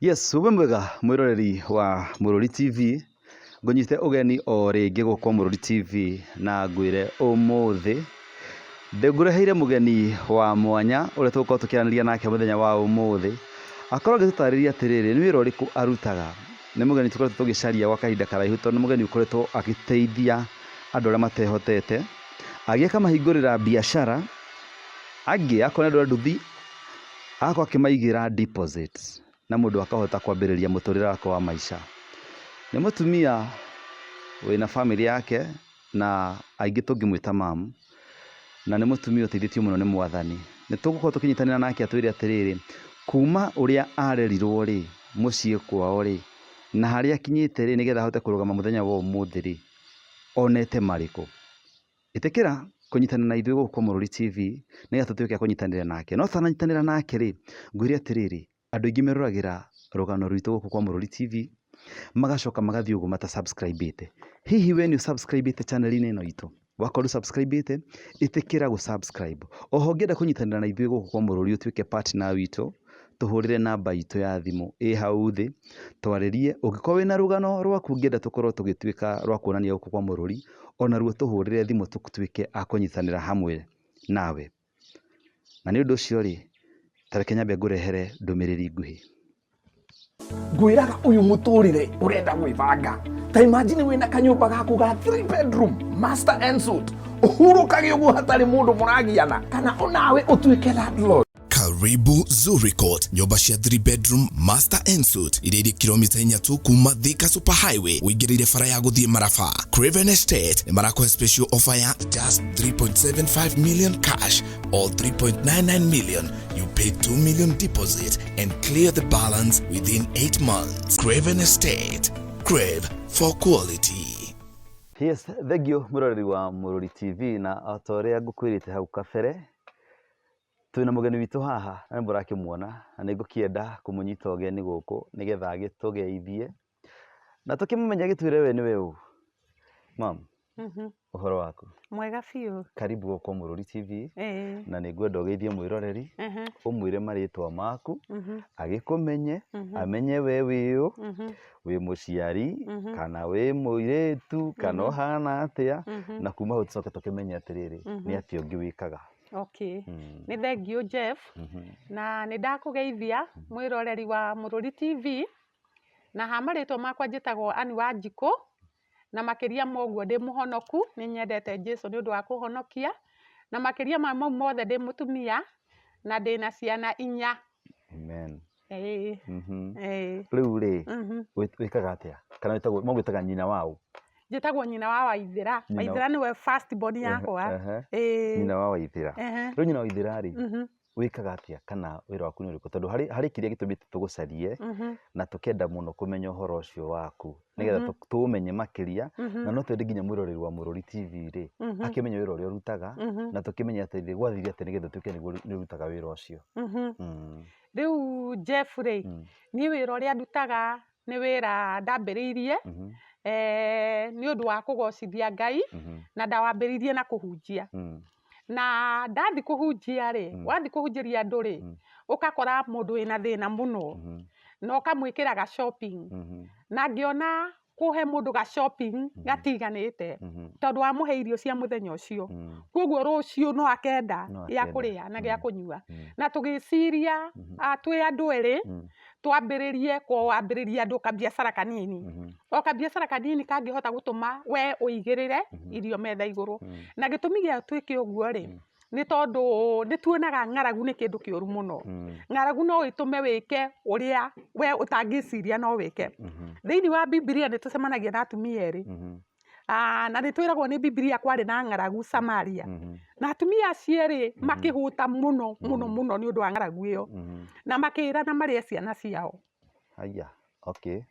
Yes, wĩ mwega mwĩroreri wa Mũrũri TV, ngũnyite ũgeni o rĩngĩ gũkũ kwa Mũrũri TV na ngwĩre ũmũthĩ ndĩngũreheire mũgeni wa mwanya ũrĩa tũgũkorwo tũkĩaranĩria nake mũthenya wa ũmũthĩ, akorwo agĩtũtarĩria atĩrĩrĩ, nĩ wĩra ũrĩkũ arutaga. Nĩ mũgeni tũkoretwo tũgĩcaria gwa kahinda karaihu tondũ nĩ mũgeni ũkoretwo agĩteithia andũ arĩa matehotete, agĩ akamahingũrĩra biacara, angĩ akorwo nĩ andũ a nduthi agakorwo akĩmaigĩra deposit na mũndũ akahota kwambĩrĩria mũtũrĩre wake wa maica. Nĩ mũtumia wĩna bamĩrĩ yake na aingĩ tũngĩmwĩta mum, na nĩ mũtumia ũteithĩtio mũno nĩ mwathani. Nĩ tũgũkorwo tũkĩnyitanĩra nake atwĩre atĩrĩrĩ, kuma ũrĩa arerirwo rĩ, mũciĩ kwao rĩ, na harĩa akinyĩte rĩ, nĩgetha ahote kũrũgama mũthenya wa ũmũthĩ rĩ, onete marĩkũ. Ĩtĩkĩra kũnyitanĩra na ithuĩ gũkũ kwa Mũrũri TV nĩgetha tũtuĩke a kũnyitanĩra nake. No tũtananyitanĩra nake rĩ, ngwĩre atĩrĩrĩ, andũ aingĩ meroragĩra rũgano rwitũ gũkũ kwa Mũrũri TV, magacoka magathiĩ ũguo mata subscribe ĩte. Hihi we nĩ ũ subscribe ĩte channel -inĩ ĩno itũ? Wakorwo ndũ subscribe ĩte, ĩtĩkĩra gũ subscribe. Oho ũngĩenda kũnyitanĩra na ithuĩ gũkũ kwa Mũrũri ũtuĩke partner witũ, tũhũrĩre namba itũ ya thimũ ĩ hau thĩ, twarĩrie, ũngĩkorwo wĩna rũgano rwaku ũngĩenda tũkorwo tũgĩtuĩka rwa kuonania gũkũ kwa Mũrũri, onaruo tũhũrĩre thimũ tũtuĩke a kũnyitanĩra hamwe nawe. Na nĩ ũndũ ũcio rĩ, ta reke nyambe ngũrehere ndũmĩrĩri nguhĩ. Ngwĩraga ũyũ mũtũrĩre ũrenda gwĩbanga. Ta imagine wĩna kanyũmba gaku ga 3 bedroom master en suite, ũhurũkage ũguo hatarĩ mũndũ mũragiana, kana onawe ũtuĩke landlord. Karibu Zuri Court, nyũmba cia 3 bedroom master en suite iria irĩ kilomita 3 tu kuma Thika Super Highway ũingĩrĩire bara ya gũthiĩ Maraba. Craven Estate nĩ marakũhe special offer ya just 3.75 million cash or 3.99 million. You pay 2 million deposit and clear the balance within 8 months. Craven Estate, crave for quality. Yes, thengiũ mwĩroreri wa Mũrũri TV, na o ta ũrĩa ngũkwĩrĩte hau kabere, twĩna mũgeni witũ haha na nĩ mũrakĩmuona, na nĩ ngũkĩenda kũmũnyita ũgeni gũkũ nĩgetha agĩtũgeithie na tũkĩmũmenye agĩtwĩre we nĩwe ũ. Ma'am, ũhoro waku? Mwega biũ. Karibu gũkũ kwa Mũrũri TV. Na nĩ ngwenda ũgeithie mwĩroreri, ũmwĩre marĩtwa maku, agĩkũmenye, amenye we wĩ ũ, wĩ mũciari kana wĩ mũirĩtu kana ũhana atĩa, na kuma hau tũcoke tũkĩmenye atĩrĩrĩ, nĩ atĩa ũngĩ wĩkaga. Okay. Nĩ thengiũ Jeff, na nĩ ndakũgeithia mwĩroreri wa Mũrũri TV, na ha marĩtwa makwa njĩtagwo Ann Wanjikũ, na makĩria ma ũguo ndĩ mũhonoku, nĩ nyendete Jesũ nĩ ũndũ wa kũhonokia, na makĩria ma mau mothe ndĩ mũtumia, na ndĩna ciana 4. Amen. Ĩĩ. Ĩĩ. Rĩu rĩ, wĩkaga atĩa? Kana wĩtagwo, magwĩtaga nyina wa ũ? Njĩtagwo nyina wa Waithĩra. Waithĩra nĩwe first born yakwa. Ĩĩ. Nyina wa Waithĩra. Rĩu nyina wa Waithĩra rĩ, wĩkaga atĩa kana wĩra waku nĩ ũrĩkũ? Tondũ harĩ kĩrĩa gĩtũmĩte tũgũcarie na tũkenda mũno kũmenya ũhoro ũcio waku nĩgetha tũũmenye makĩria, na no twende nginya mwĩroreri wa Mũrũri TV rĩ, akĩmenye wĩra ũrĩa ũrutaga na tũkĩmenye atĩrĩrĩ, gwathire atĩa nĩgetha ũtuĩke nĩguo nĩ ũrutaga wĩra ũcio. Rĩu Jeff rĩ, niĩ wĩra ũrĩa ndutaga nĩ wĩra ndambĩrĩirie nĩ ũndũ wa kũgocithia Ngai, na ndawambĩrĩirie na kũhunjia. Na ndathiĩ kũhunjia rĩ, wathiĩ kũhunjĩria andũ rĩ, ũgakora mũndũ wĩna thĩna mũno, na ũkamwĩkĩra ga shopping. Na ngĩona kũhe mũndũ ga shopping gatiganĩte, tondũ wamũhe irio cia mũthenya ũcio, koguo rũciũ no akenda No gĩa akenda. kũrĩa na gĩa kũnyua. Na tũgĩciria twĩ andũ erĩ, twambĩrĩrie kwambĩrĩria andũ kabiacara kanini. O kabiacara kanini kangĩhota gũtũma we ũigĩrĩre irio metha igũrũ. Na gĩtũmi gĩa twĩke ũguo rĩ, nĩ tondũ nĩ tuonaga ng'aragu nĩ kĩndũ kĩũru mũno. Ng'aragu no ĩtũme wĩke ũrĩa we ũtangĩciria no wĩke. Thĩinĩ wa Bibilia nĩ tũcemanagia na atumia erĩ. Na nĩ twĩragwo nĩ Bibilia kwarĩ na ng'aragu Samaria. Na atumia acio erĩ makĩhũta mũno mũno mũno nĩ ũndũ wa ng'aragu ĩyo. Na makĩĩrana marĩe ciana ciao. Haiya, okay.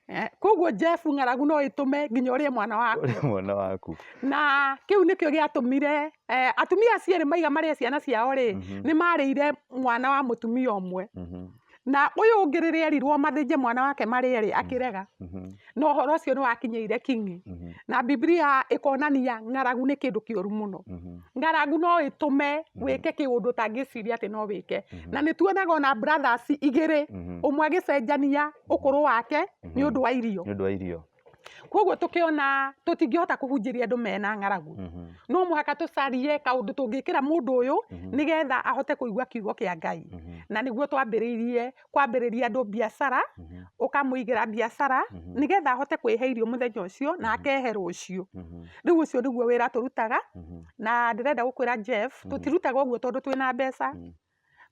Koguo Jeff, ng'aragu no ĩtũme nginya ũrĩe mwana waku. Ũrĩe mwana waku. Na kĩu nĩkĩo gĩatũmire atumia acio erĩ maiga marĩe ciana ciao rĩ, nĩ marĩire mwana wa mũtumia ũmwe. Na ũyũ ũngĩ rĩrĩa erirwo mathĩnje mwana wake marĩ erĩ akĩrega. Na ũhoro ũcio nĩ wakinyĩire kingi. Na Biblia ĩkonania ng'aragu nĩ kĩndũ kĩũru mũno. Ng'aragu no ĩtũme wĩke kĩũndũ ũtangĩciria atĩ no wĩke. Na nĩ tuonaga ona brothers igĩrĩ, ũmwe agĩcenjania ũkũrũ wake nĩ ũndũ wa irio. Nĩ ũndũ wa irio. Koguo tũkĩona tũtingĩhota kũhunjĩria andũ mena ng'aragu. No mũhaka tũcarie kaũndũ tũngĩkĩra mũndũ ũyũ nĩgetha ahote kũigua kiugo kĩa Ngai. Na nĩguo twambĩrĩirie kwambĩrĩria andũ biacara, ũkamũigĩra biacara nĩgetha ahote kwĩhe irio mũthenya ũcio na akehe rũciũ. Rĩu ũcio nĩguo wĩra tũrutaga. Na ndĩrenda gũkwĩra Jeff, tũtirutaga ũguo tondũ twĩna mbeca,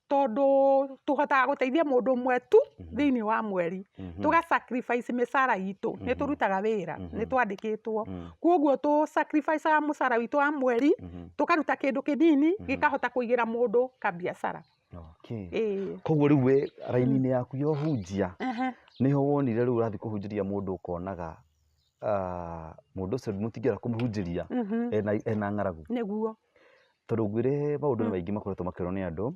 tondũ tũhotaga gũteithia mũndũ ũmwe tu thĩinĩ wa mweri. Tũga sacrifice mĩcara itũ, nĩ tũrutaga wĩra, nĩ twandĩkĩtwo. Koguo tũ sacrifice mũcara witũ wa mweri, tũkaruta kĩndũ kĩnini gĩkahota kũigĩra mũndũ kabiacara. Okay. Koguo rĩu wĩ raini-inĩ yaku ya ũhunjia, nĩho wonire rĩu ũrathiĩ kũhunjĩria mũndũ ũkonaga mũndũ ũcio mũtingĩhota kũmũhunjĩria ena ng'aragu. Nĩguo. Tondũ ngwĩre maũndũ nĩ maingĩ makoretwo makĩrwo nĩ andũ,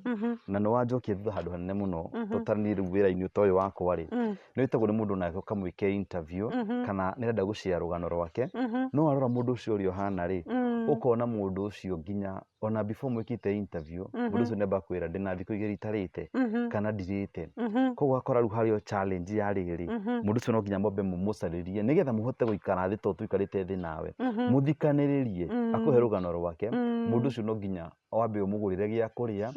na nĩ wanjokia thutha handũ hanene mũno, totally rĩu wĩra-inĩ ta ũyũ wakwa rĩ, nĩ wĩtagwo nĩ mũndũ nake ũkamwĩke interview, kana nĩ arenda gũshare rũgano rwake, no warora mũndũ ũcio ũrĩa ũhana rĩ, ũkona mũndũ ũcio nginya ona before mwĩkĩte interview, mũndũ ũcio nĩ amba kwĩra ndĩna thikũ igĩrĩ itarĩte, kana ndirĩte. Koguo ũgakora rĩu harĩ o challenge ya rĩrĩ, mũndũ ũcio no nginya mwambe mũmũcarĩrie nĩgetha mũhote gũikara thĩ tondũ tũikarĩte thĩ nawe, mũthikanĩrĩrie, akũhe rũgano rwake, mũndũ ũcio no nginya wambe ũmũgũrĩre gĩa kũrĩa,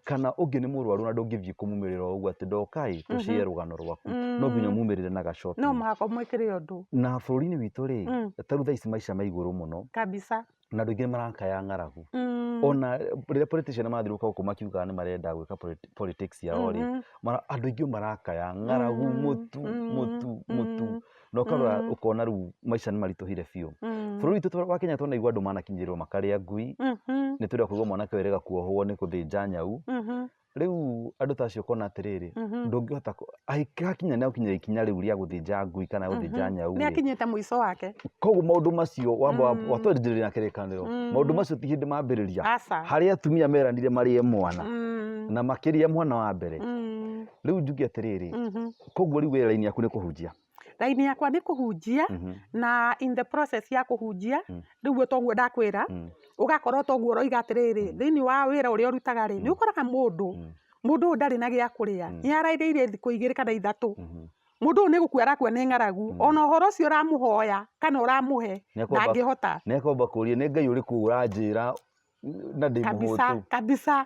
kana ũngĩ nĩ mũrwaru na ndũngĩthiĩ kũmumĩrĩra o ũguo atĩ ndoka ĩ tũshare rũgano rwaku, no nginya ũmumĩrĩre na ga shopping. No mũhaka ũmwĩkĩre ũndũ. Na bũrũri-inĩ witũ rĩ, ta rĩu thaa ici maica me igũrũ mũno. Kabisa. Na andũ aingĩ nĩ marakaya ng'aragu. Ona rĩrĩa politician marathiũrũrũka gũkũ makiugaga nĩ marenda gwĩka politics yao rĩ, andũ aingĩ marakaya ng'aragu, mũtu, mũtu, mũtu. Na ũkarora ũkona rĩu maica nĩ maritũhire biũ. Bũrũri witũ wa Kenya twanaigua andũ manakinyĩrwo makarĩa ngui, nĩ tũrĩa kũigua mwanake wĩrĩga kuohwo nĩ gũthĩnja nyau. Rĩu andũ ta acio ũkona atĩrĩrĩ, ndũngĩhota hakinya nĩ gũkinya ikinya rĩu rĩa gũthĩnja ngui kana gũthĩnja nyau Nĩ akinyĩte mũico wake. Koguo maũndũ macio wamba watwanjĩrĩria na kĩrĩkanĩro, maũndũ macio ti hĩndĩ mambĩrĩria. Harĩa atumia meranire marĩe mwana, na makĩria mwana wa mbere. Rĩu njuge atĩrĩrĩ, koguo rĩu wĩ raini yaku nĩ kũhunjia. Raini yakwa nĩ kũhunjia, na in the process ya kũhunjia, rĩu toguo ndakwĩra, ũgakorwo toguo ũroiga atĩrĩrĩ, thĩinĩ wa wĩra ũrĩa ũrutaga rĩ, nĩ ũkoraga mũndũ, mũndũ ũyũ ndarĩ na gĩa kũrĩa, nĩ arairĩire thikũ igĩrĩ kana ithatũ. Mũndũ ũyũ nĩ gũkua arakua nĩ ng'aragu, ona ũhoro ũcio ũramũhoya kana ũramũhe, ndangĩhota. Nĩ akwamba kũũria nĩ Ngai ũrĩkũ ũranjĩra na ndĩ mũhũtu. Kabisa.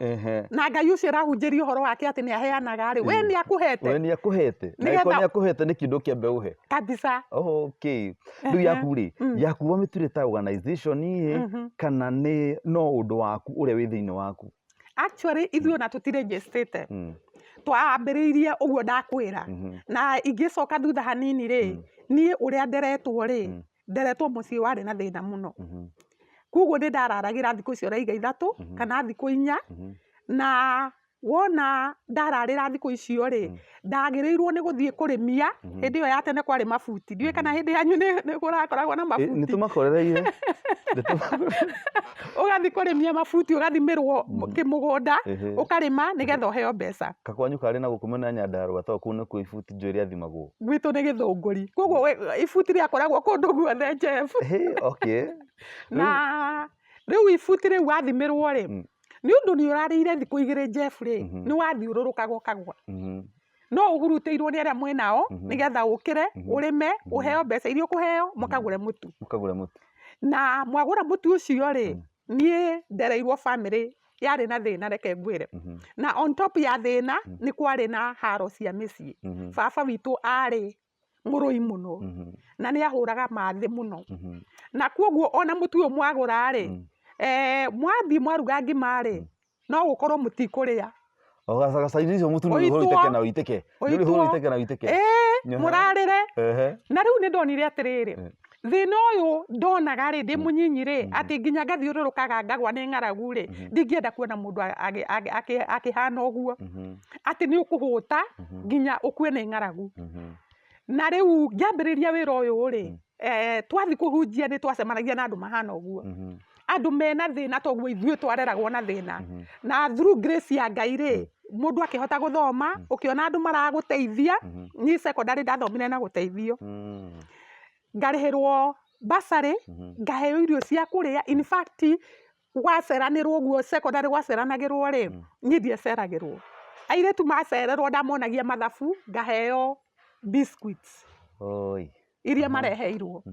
Na Ngai ũcio ũrahunjĩria ũhoro wake atĩ nĩ aheanaga rĩ, we nĩ akũhete. We nĩ akũhete. Na Nĩgetha angĩkorwo nĩ akũhete nĩ kĩndũ kĩambe ũhe. Kabisa. Okay. Rĩu yaku rĩ, yaku wamĩtuire ta organization ĩ, kana nĩ no ũndũ waku ũrĩa wĩ thĩinĩ waku? Actually ithuĩ ona tũtirejestĩte. Twambĩrĩirie ũguo ndakwĩra. Na ingĩcoka thutha hanini rĩ, niĩ ũrĩa nderetwo rĩ, nderetwo mũciĩ warĩ na thĩna mũno. Koguo nĩ ndararagĩra thikũ icio ũraiga ithatũ kana thikũ inya, na wona ndararĩra thikũ icio rĩ, ndagĩrĩirwo nĩ gũthiĩ kũrĩmia. Hĩndĩ ĩyo ya tene kwarĩ mabuti, ndiũĩ kana hĩndĩ yanyu nĩ kũrakoragwo na mabuti. Nĩ tũmakorereire. Ũgathiĩ kũrĩmia mabuti, ũgathimĩrwo kĩmũgũnda, ũkarĩma nĩgetha ũheo mbeca. Kakwanyu karĩ na gũkũ mwena wa Nyandarua tondũ kũu nĩkuo ibuti njũĩ rĩathimagwo. Gwitũ nĩ Gĩthũngũri, koguo ibuti rĩakoragwo kũndũ guothe, Jeff. Okay. Na rĩu ibuti rĩu wathimĩrwo rĩ, nĩ ũndũ nĩ ũrarĩire thikũ igĩrĩ Jeff rĩ, nĩ wathiũrũrũkaga ũkagwa. No ũhurutĩirwo nĩ arĩa mwĩnao, nĩgetha ũkĩre, ũrĩme, ũheo mbeca iria ũkũheo, mũkagũre mũtu. Mũkagũre mũtu. Na mwagũra mũtu ũcio rĩ, niĩ ndereirwo family yarĩ na thĩna, reke ngwĩre. Na on top ya thĩna, nĩ kwarĩ na haro cia mĩciĩ. Baba witũ arĩ mũrũi mũno, na nĩ ahũraga mathĩ mũno. Na koguo ona mũtu ũyũ mwagũra rĩ, mwathiĩ mwaruga ngima rĩ, no gũkorwo mũtikũrĩa. Gacagaca icio mũtu nĩ ũhũrwo iteke na ũitĩke. Nĩ ũhũrwo iteke na ũitĩke. Mũrarĩre. Na rĩu nĩ ndonire atĩrĩrĩ, thĩna ũyũ ndonaga rĩ, ndĩ mũnyinyi rĩ, atĩ nginya ngathiũrũrũkaga ngagwa nĩ ng'aragu rĩ, ndingĩenda kuona mũndũ akĩhana ũguo. Atĩ nĩ ũkũhũta nginya ũkue nĩ ng'aragu. Na rĩu ngĩambĩrĩria wĩra ũyũ rĩ, twathiĩ kũhunjia nĩ twacemanagia na andũ mahana ũguo. Andũ mena thĩna toguo ithuĩ twareragwo na thĩna. Na through grace ya Ngai rĩ, Mũndũ akĩhota gũthoma, ũkĩona andũ maragũteithia. Niĩ secondary ndathomire na gũteithio, ngarĩhĩrwo bursary, ngaheo irio cia kũrĩa. In fact, gwaceranĩrwo ũguo secondary gwaceranagĩrwo rĩ, niĩ ndiaceragĩrwo. Airĩtu macererwo ndamonagia mathabu, ngaheo biscuits Oi. iria mareheirwo.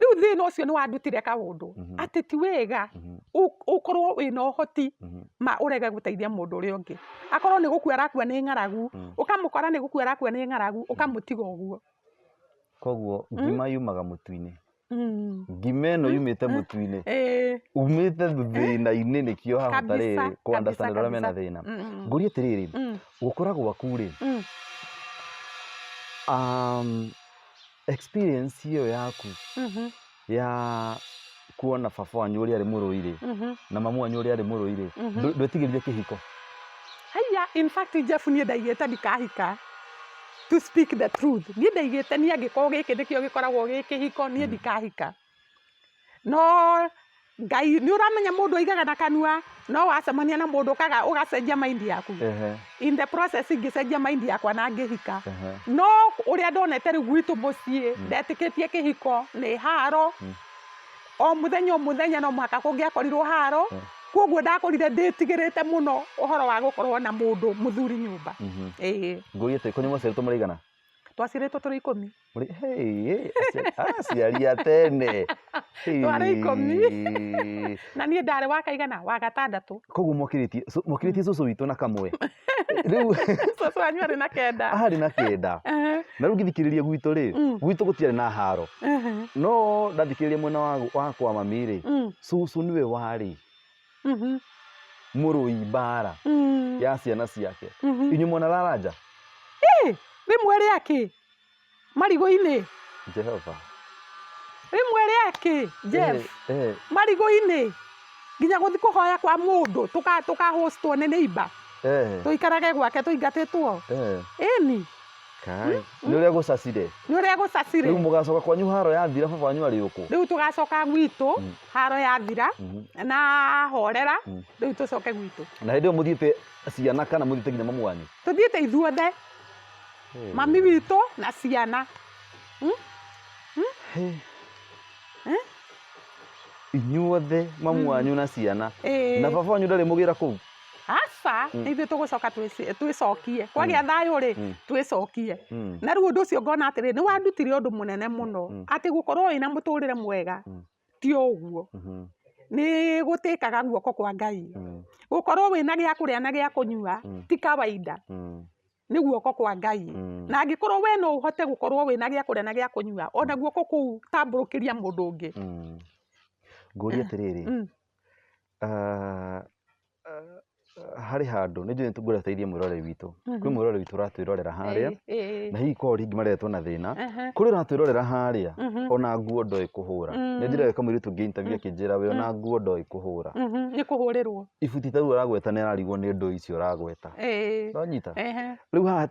Rĩu thĩna ũcio nĩ wandutire kaũndũ atĩ ti wega ũkorwo wĩna ũhoti ma ũrege gũteithia mũndũ ũrĩa ũngĩ. Akorwo nĩ gũkua arakua nĩ ng'aragu, ũkamũkora nĩ gũkua arakua nĩ ng'aragu, ũkamũtiga ũguo. Koguo ngima yumaga mũtu-inĩ. Ngima ĩno yumĩte mũtu-inĩ. Ĩĩ. Umĩte thĩna-inĩ, nĩkĩo hahota rĩrĩ kũ understand arĩa mena thĩna. Ngũrie atĩrĩrĩ, gũkũra gwaku rĩ, experience ĩyo yaku ya kuona baba wanyu ũrĩa arĩ mũrũi rĩ, na mamu wanyu ũrĩa arĩ mũrũi rĩ, ndwetigĩrire kĩhiko? Haiya, in fact, Jeff, niĩ ndaigĩte ndikahika. To speak the truth, niĩ ndaigĩte niĩ angĩkorwo gĩkĩ nĩkĩo gĩkoragwo gĩ kĩhiko, niĩ ndikahika. No Ngai, nĩ ũramenya mũndũ aigaga na kanua, no wacemania na mũndũ ũkaga ũgacenjia mind yaku. In the process ngĩcenjia mind yakwa na ngĩhika. No ũrĩa ndonete rĩu gwitũ mũciĩ, ndetĩkĩtie kĩhiko nĩ haro. O mũthenya o mũthenya no mũhaka kũngĩakorirwo haro. Koguo ndakũrire ndĩtigĩrĩte mũno ũhoro wa gũkorwo na mũndũ mũthuri nyũmba. Ĩĩ. Ngũrie atĩ kwanyu mwaciarĩtwo mũrĩ aigana? Twaciarĩtwo tũrĩ 10. Mũrĩ, hey, hey, aciari a tene. Twarĩ 10. Hey. Na niĩ ndarĩ wa kaigana? Wa gatandatũ. Koguo mwakĩrĩtie cũcũ witũ na kamwe. Rĩu Cũcũ wanyu arĩ na 9. Arĩ na 9. Na rĩu ngĩthikĩrĩria gwitũ rĩ, gwitũ gũtiarĩ na haro. No ndathikĩrĩria mwena wa kwa mami rĩ, cũcũ nĩwe warĩ mũrũi mbara ya ciana ciake. Inyuĩ mwana raranja? Ĩ, rĩmwe rĩakĩ marigũ-inĩ. Jehova. Rĩmwe rĩakĩ, Jeff, marigũ-inĩ, nginya gũthiĩ kũhoya kwa mũndũ tũkahostwo nĩ neighbor. Tũikarage gwake tũingatĩtwo. Ĩni. Kai, nĩ ũrĩa gũcacire. Nĩ ũrĩa gũcacire. Rĩu mũgacoka kwanyu haro yathira, baba wanyu arĩ ũkũ? Rĩu tũgacoka gwitũ haro yathira na horera, rĩu tũcoke gwitũ. Na hĩndĩ ĩyo mũthiĩte ciana kana mũthiĩte nginya mamu wanyu? Tũthiĩte ithuothe. Mami witũ na ciana. Inyuothe mamu wanyu na ciana. Na baba wanyu ndarĩ mũgĩra kũu? Aca, nĩ ithuĩ tũgũcoka twĩcokie. Kwagĩa thayũ rĩ, twĩcokie. Na rĩu ũndũ ũcio ngona atĩrĩ, nĩ wandutire ũndũ mũnene mũno, atĩ gũkorwo wĩna mũtũrĩre mwega ti o ũguo. Nĩ gũtĩkaga guoko kwa Ngai. Gũkorwo wĩna gĩa kũrĩa na gĩa kũnyua ti kawaida. Nĩ guoko kwa Ngai. Na angĩkorwo we no ũhote gũkorwo wĩna gĩa kũrĩa na gĩa kũnyua, ona guoko kũu tambũrũkĩria mũndũ ũngĩ. Ngũrie atĩrĩrĩ, harĩ handũ nĩ njũĩ ngwenda tũteithie mwĩroreri witũ. Kwĩ mwĩroreri witũ ũratwĩrorera harĩa, na hihi korwo rĩngĩ mareretwo na thĩna. Kũrĩ ũratwĩrorera harĩa, ona nguo ndoĩ kũhũra. Nĩ njĩraga kamũirĩtu ngĩ interview akĩnjĩra we ona nguo ndoĩ kũhũra. Nĩ kũhũrĩrwo. Ibuti ta rĩu aragweta nĩ ararigwo nĩ ndũ icio ũragweta. Nonyita? Rĩu haha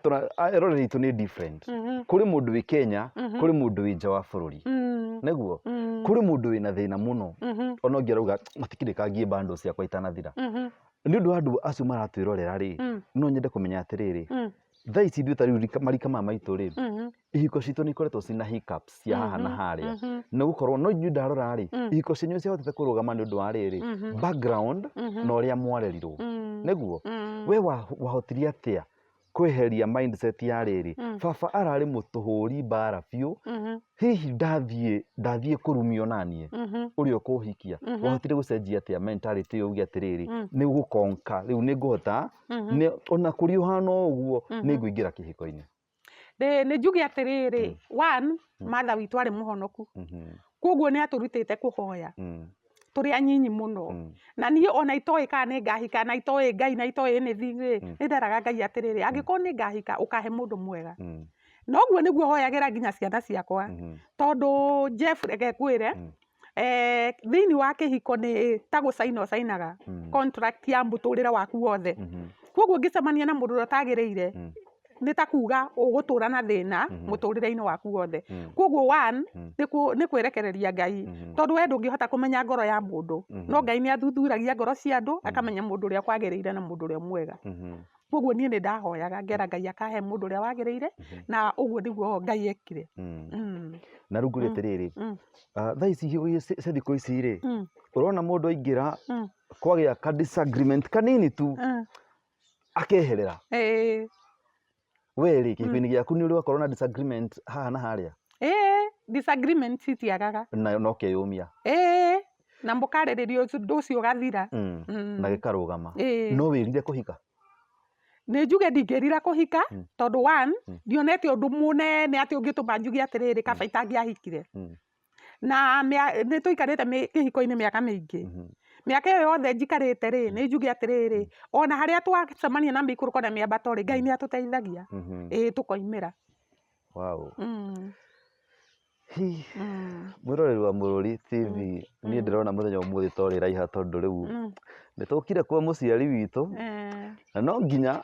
eroreri aitũ nĩ different. Kũrĩ mũndũ wĩ Kenya, kũrĩ mũndũ wĩ nja wa bũrũri. Nĩguo? Kũrĩ mũndũ wĩna thĩna mũno. Ona ũngĩ arauga matikĩrĩ kangie bundles ciakwa itanathira. Nĩ ũndũ wa andũ acio maratwĩrorera rĩ, no nyende kũmenya atĩrĩrĩ, thaa ici ithuĩ ta rĩu marika maya maitũ rĩ, ihiko citũ nĩ ikoretwo cina hiccups cia haha na harĩa. Nĩ gũkorwo no inyuĩ ndarora rĩ, ihiko cianyu ciahotete kũrũgama nĩ ũndũ wa rĩrĩ, background na ũrĩa mwarerirwo. Nĩguo? We wahotire atĩa kweheria mindset ya rĩrĩ, baba ararĩ mũtũhũri mbara biũ, hihi ndathiĩ kũrumio naniĩ ũrĩa ũkũhikia. Wahotire gũcenjia atĩa mentality ĩyo uge atĩrĩrĩ, nĩ gũkonka rĩu nĩ ngũhota, ona kũrĩ ũhana o ũguo nĩ ngũingĩra kĩhiko-inĩ? Nĩ njuge atĩrĩrĩ, one, mother witũ arĩ mũhonoku. Koguo nĩ atũrutĩte kũhoya. Tũrĩ anyinyi mũno. Na niĩ ona itoĩ kana nĩ ngahika, na itoĩ Ngai, na itoĩ anything rĩ, nĩ nderaga Ngai atĩrĩrĩ, angĩkorwo nĩ ngahika, ũkahe mũndũ mwega. Na ũguo nĩguo hoyagĩra nginya ciana ciakwa. Tondũ Jeff, reke ngwĩre, thĩinĩ wa kĩhiko nĩ ta gũcaina ũcainaga contract ya mũtũrĩre waku wothe. Koguo ũngĩcemania na mũndũ ũrĩa ũtagĩrĩire, nĩ ta kuga ũgũtũra na thĩna mũtũrĩre-inĩ waku wothe. Koguo one, nĩ kwĩrekereria Ngai. Tondũ we ndũngĩhota kũmenya ngoro ya mũndũ. No Ngai nĩ athuthuragia ngoro cia andũ, akamenya mũndũ ũrĩa kwagĩrĩire na mũndũ ũrĩa mwega. Koguo niĩ nĩ ndahoyaga ngera Ngai akahe mũndũ ũrĩa wagĩrĩire, na ũguo nĩguo Ngai ekire. Na rĩu ngũrie atĩrĩrĩ, thaa ici cia thikũ ici rĩ, ũrona mũndũ aingĩra kwagĩa ka disagreement kanini tu akeherera. We rĩ, kĩhiko-inĩ gĩaku nĩ ũrĩ wakorwo na disagreement haha na harĩa? Ĩĩ, disagreement citiagaga. Na no ũkeyũmia? Ĩĩ, na mũkarĩrĩria ũndũ ũcio ũgathira. Na gĩkarũgama. No wĩrire kũhika? Nĩ njuge ndingĩrira kũhika, tondũ one, ndionete ũndũ mũnene atĩ ũngĩtũma njuge atĩrĩrĩ, kaba itangĩahikire. Na nĩ tũikarĩte kĩhiko-inĩ mĩaka mĩingĩ. Mĩaka ĩyo yothe njikarĩte rĩ, nĩ njuge atĩrĩrĩ, ona harĩa twacemania na mĩikũrũko na mĩambato rĩ, Ngai nĩ atũteithagia. Ĩĩ tũkoimĩra. Wow. Hi. Mwĩroreri wa Mũrũri TV, niĩ ndĩrona mũthenya ũmũthĩ to rĩraiha tondũ rĩu nĩ tũkire kwa mũciari witũ, na no nginya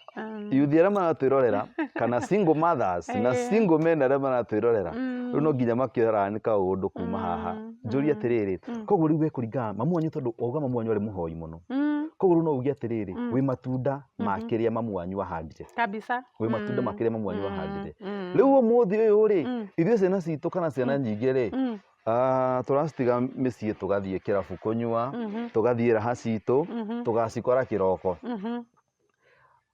yuthi arĩa maratwĩrorera kana single mothers na single men arĩa maratwĩrorera, rĩu no nginya makĩorane kaũndũ kuma haha. Njũrie atĩrĩrĩ, koguo rĩu we kũringana mamu wanyu, tondũ wauga mamu wanyu arĩ mũhoi mũno, koguo rĩu no uge atĩrĩrĩ, wĩ matunda ma kĩrĩa mamu wanyu ahandire. Kabisa. Wĩ matunda ma kĩrĩa mamu wanyu ahandire. Rĩu ũmũthĩ ũyũ rĩ, ithuĩ ciana citũ kana ciana nyingĩ rĩ, tũracitiga mĩciĩ tũgathiĩ kĩrabu kũnyua, tũgathiĩ raha citũ, tũgacikora kĩroko.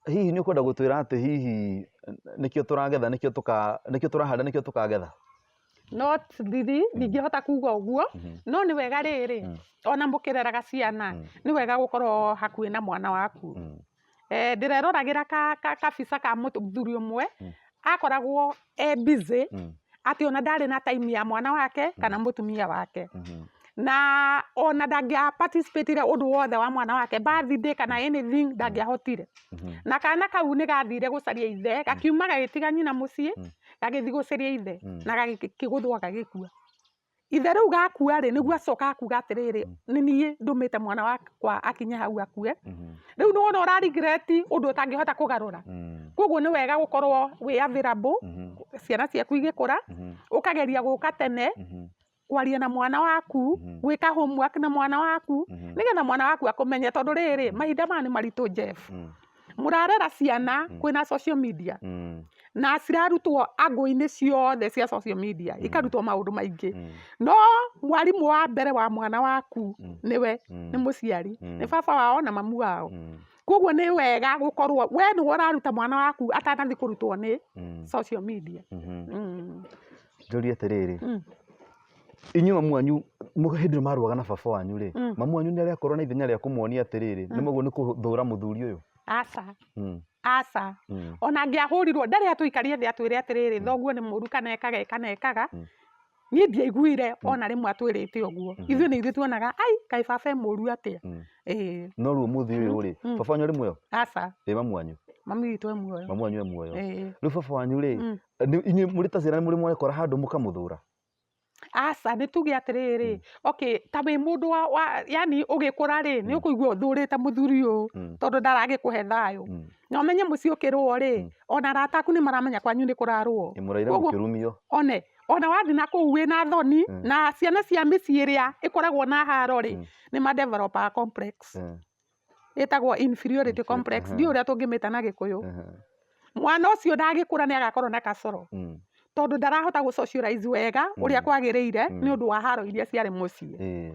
Hihi nĩ ũkwenda gũtwĩra atĩ hihi nĩkĩo tũragetha, nĩkĩo tũka nĩkĩo tũrahanda, nĩkĩo tũkagetha? Not really, ndingĩhota kuga ũguo, no nĩ wega rĩrĩ, ona mũkĩreraga ciana, nĩ wega gũkorwo hakuhĩ na mwana waku. Ndĩreroragĩra kabica ka mũthuri ũmwe, akoragwo e busy, atĩ ona ndarĩ na time ya mwana wake kana mũtumia wake. Na ona ndangĩa participate ũndũ wothe wa mwana wake, birthday kana anything ndangĩahotire. Na kana kau nĩ gathire gũcaria ithe, gakiuma gagĩtiga nyina mũciĩ, gagĩthiĩ gũcaria ithe, na gagĩkĩgũthwo gagĩkua. Ithe rĩu gakua rĩ, nĩguo acokaga kuga atĩrĩrĩ, nĩ niĩ ndũmĩte mwana wakwa akinye hau akue. Rĩu nĩ wona ũra regret ũndũ ũtangĩhota kũgarũra. Koguo nĩ wega gũkorwo wĩ available, ciana ciaku igĩkũra, ũkageria gũka tene, kwaria na mwana waku, gwĩka homework na mwana waku, nĩgetha mwana waku akũmenye, tondũ rĩrĩ, mahinda maya nĩ maritũ Jeff. Mũrarera ciana kwĩna social media, na cirarutwo angle-inĩ ciothe cia social media, ikarutwo maũndũ maingĩ. No mwarimũ wa mbere wa mwana waku nĩwe, nĩ mũciari, nĩ baba wao na mamu wao. Koguo nĩ wega gũkorwo we nĩwe ũraruta mwana waku atanathiĩ kũrutwo nĩ social media. Njũrie atĩrĩrĩ, inyuĩ mamu wanyu hĩndĩ ĩrĩa marũaga na baba wanyu rĩ, mamu wanyu nĩ arĩ akorwo na ithenya rĩa kũmuonia atĩrĩrĩ, nĩ mũguo nĩ kũthũra mũthuri ũyũ? Aca. Aca. Ona angĩahũrirwo ndarĩ atũikarie thĩ atwĩre atĩrĩrĩ, thoguo nĩ mũru kana ekaga kana ekaga. Niĩ ndiaiguire ona rĩmwe atwĩrĩte ũguo. Ithuĩ nĩ ithuĩ tuonaga, ai, kaĩ baba e mũru atĩa. Ĩĩ. No rĩu ũmũthĩ ũyũ rĩ, baba wanyu arĩ muoyo? Aca. Ĩ mamu wanyu? Mami witũ e muoyo. Mamu wanyu e muoyo. Rĩu baba wanyu rĩ, inyuĩ mũrĩ ta ciana nĩ mũrĩ mwekora handũ mũkamũthũra? Aca, nĩ tuge atĩrĩrĩ, okay, ta wĩ mũndũ wa yani ũgĩkũra rĩ, nĩ ũkũigua ũthũrĩte mũthuri ũyũ, tondũ ndaragĩkũhe thayũ. Na ũmenye mũciĩ ũkĩrũo rĩ, ona arata aku nĩ maramenya kwanyu nĩ kũrarũo. Mũraire mũkĩrumio. One, ona wathiĩ na kũu wĩna thoni, na ciana cia mĩciĩ ĩrĩa ĩkoragwo na haro rĩ, nĩ ma develop complex. Ĩtagwo inferiority complex, ndiũĩ ũrĩa tũngĩmĩta na Gĩkũyũ. Mwana ũcio ndagĩkũra nĩ agakorwo na kacoro, tondũ ndarahota gũ socialize wega ũrĩa kwagĩrĩire nĩ ũndũ wa haro iria ciarĩ mũciĩ.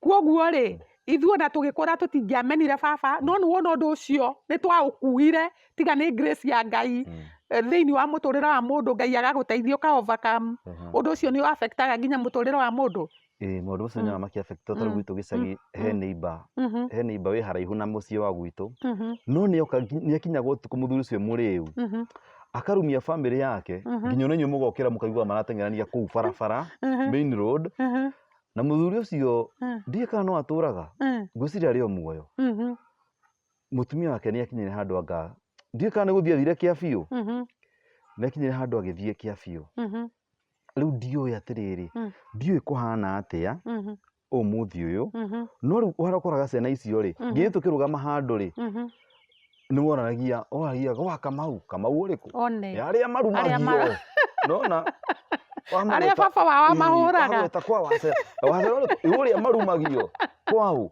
Koguo rĩ, ithuĩ ona tũgĩkũra tũtingĩamenire baba, no nĩ wona ũndũ ũcio nĩ twaũkuire tiga nĩ grace ya Ngai thĩinĩ wa mũtũrĩre wa mũndũ, Ngai agagũteithia ũka overcome. Ũndũ ũcio nĩ affectaga nginya mũtũrĩre wa mũndũ. Ĩĩ, maũndũ macio nyonaga makĩ affect ta rĩu gwitũ gĩcagi he neighbor, he neighbor wĩ haraihu na mũciĩ wa gwitũ, no nĩoka nĩakinyaga ũtukũ mũthuri ũcio mũrĩu, akarumia bamĩrĩ yake, nginya ona inyuĩ mũgokĩra mũkaigua marateng'erania kũu barabara, main road, na mũthuri ũcio ndiũĩ kana no atũraga, ngwĩciria arĩ o muoyo. Mũtumia wake nĩ akinyire handũ anga, ndiũĩ kana nĩ gũthiĩ athire kĩa biũ, nĩ akinyire handũ agĩthiĩ kĩa biũ. Rĩu ndiũĩ atĩrĩrĩ, ndiũĩ kũhana atĩa ũmũthĩ ũyũ, no rĩu ũrĩa ũkoraga ciana icio rĩ, nginya tũkĩrũgama handũ rĩ, nĩ wonanagia, woragia gwa Kamau, Kamau ũrĩkũ? One. Arĩa marumagio. Nona? Arĩa baba wao amahũraga. Wamagweta kwa Wacera. Wacera ũrĩkũ? Ũrĩa marumagio. Kwau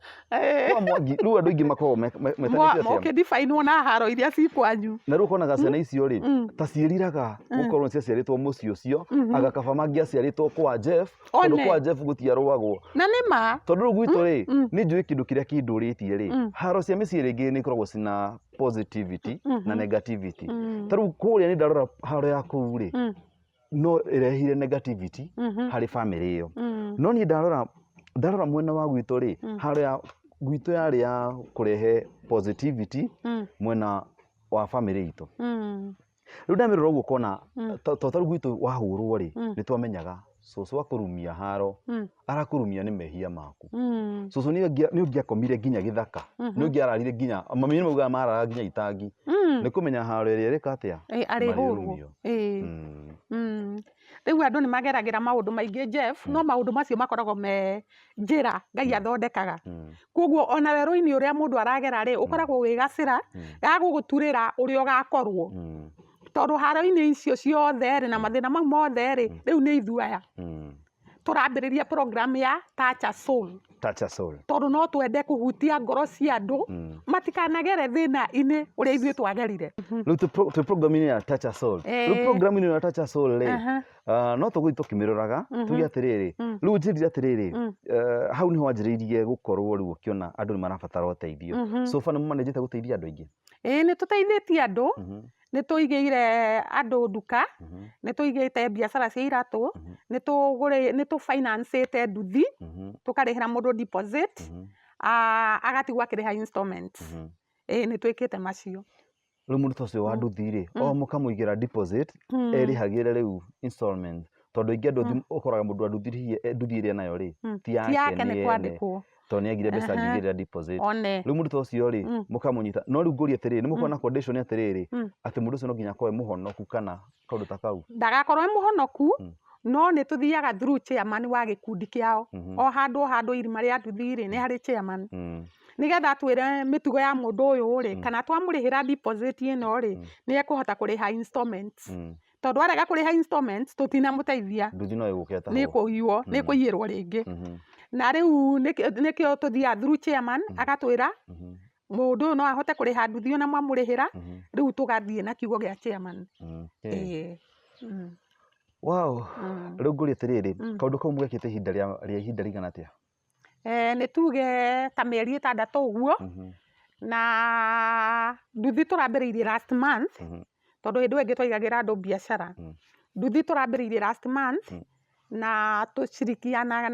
kwa Mwangi rĩu andũ aingĩ makoragwo metanĩtio atĩa? Ũkĩdifainwo na haro iria ci kwanyu. Na rĩu ũkonaga ciana icio rĩ ta ciĩriraga gũkorwo nĩ ciaciarĩtwo mũciĩ ũcio, anga kaba mangĩaciarĩtwo kwa Jeff, tondũ One. kwa Jeff gũtiarũagwo. Na nĩ ma. Tondũ rĩu gwitũ rĩ, nĩ njũĩ kĩndũ kĩrĩa kĩndũrĩtie rĩ, haro cia mĩciĩ rĩngĩ nĩ ikoragwo cina positivity na negativity. Ta rĩu kũrĩa nĩ ndarora haro ya kũu rĩ, no ĩrehire negativity harĩ bamĩrĩ ĩyo. No niĩ ndarora mwena wa gwitũ rĩ, haro ya gwitũ yarĩ ya kũrehe positivity mwena wa bamĩrĩ itũ. Rĩu ndamĩrora ũguo ũkona to ta rĩu gwitũ wahũrwo rĩ, nĩ twamenyaga cũcũ akũrumia haro, arakũrumia nĩ mehia maku. Cũcũ nĩ ũngĩakomire nginya gĩthaka, nĩ ũngĩararire nginya, mami nĩ maugaga mararaga nginya itangi, nĩ kũmenya haro ĩrĩa ĩrĩka atĩa, Arĩhũrwo. marĩrumio. Rĩu andũ nĩ mageragĩra maũndũ maingĩ Jeff, no maũndũ macio makoragwo me njĩra Ngai athondekaga. Koguo ona werũ-inĩ ũrĩa mũndũ aragera rĩ, ũkoragwo wĩ gacĩra ga gũgũturĩra ũrĩa ũgakorwo. Tondũ haro-inĩ icio ciothe rĩ, na mathĩna mau mothe rĩ, rĩu nĩ ithuĩ aya. Tũrambĩrĩria program ya Touch a Soul. Touch a Soul. Tondũ no twende kũhutia ngoro cia andũ, matikanagere thĩna-inĩ ũrĩa ithuĩ twagerire. Rĩu twĩ program-inĩ ya Touch a Soul. Rĩu program-inĩ ya Touch a Soul rĩ, no tũgũthiĩ tũkĩmĩroraga, tuge atĩrĩrĩ, rĩu njĩrire atĩrĩrĩ, hau nĩho wanjĩrĩirie gũkorwo rĩu ũkĩona andũ nĩ marabatara ũteithio. So far nĩ mũmanĩnjĩte gũteithia andũ aingĩ? Ĩĩ, nĩ tũteithĩtie andũ, nĩ tũigĩire andũ nduka, nĩ tũigĩte biacara cia iratũ, nĩ tũfinancĩte nduthi, tũkarĩhĩra mũndũ deposit, agatigwo akĩrĩha installments. Ĩĩ, nĩ twĩkĩte macio. Rĩu mũndũ ta ũcio wa nduthi rĩ, o mũkamũigĩra deposit, erĩhagĩre rĩu installment. Tondũ aingĩ andũ ũkoraga mũndũ wa nduthi hihi, nduthi ĩrĩa nayo rĩ, ti Ti yake yake nĩ nĩ ene. kwandĩkwo. Tondũ nĩ agire mbeca angĩigĩrĩra deposit. One. Rĩu mũndũ ta ũcio rĩ, mũkamũnyita. No rĩu ngũrie atĩrĩrĩ, nĩ mũkoragwo na condition atĩrĩrĩ, atĩ mũndũ ũcio no nginya akorwo e mũhonoku kana kaũndũ ta kau? Ndagakorwo e mũhonoku, no nĩ tũthiaga through chairman wa gĩkundi kĩao. O handũ o handũ irima rĩa nduthi rĩ, nĩ harĩ chairman. Nĩgetha atwĩre mĩtugo ya mũndũ ũyũ rĩ, kana twamũrĩhĩra deposit ĩno rĩ, nĩ ekũhota kũrĩha installments. Tondũ arega kũrĩha installments, tũtinamũteithia. Nduthi no ĩgũke ĩtahwo. Nĩ kũiywo, nĩ kũiyĩrwo rĩngĩ. Na rĩu nĩkĩo tũthiaga through chairman, agatwĩra, mũndũ ũyũ no ahote kũrĩha nduthi ona mwamũrĩhĩra, rĩu tũgathiĩ na kiugo gĩa chairman. Ĩĩ. Wow. Rĩu ngũrie atĩrĩrĩ, kaũndũ kau mũgekĩte ihinda rĩa ihinda rĩigana atĩa? Nĩ tuge ta mĩeri 6 ũguo, na nduthi tũrambĩrĩirie last month, tondũ hĩndĩ ĩyo ĩngĩ twaigagĩra andũ biacara. Nduthi tũrambĩrĩirie last month, na tũcirikianaga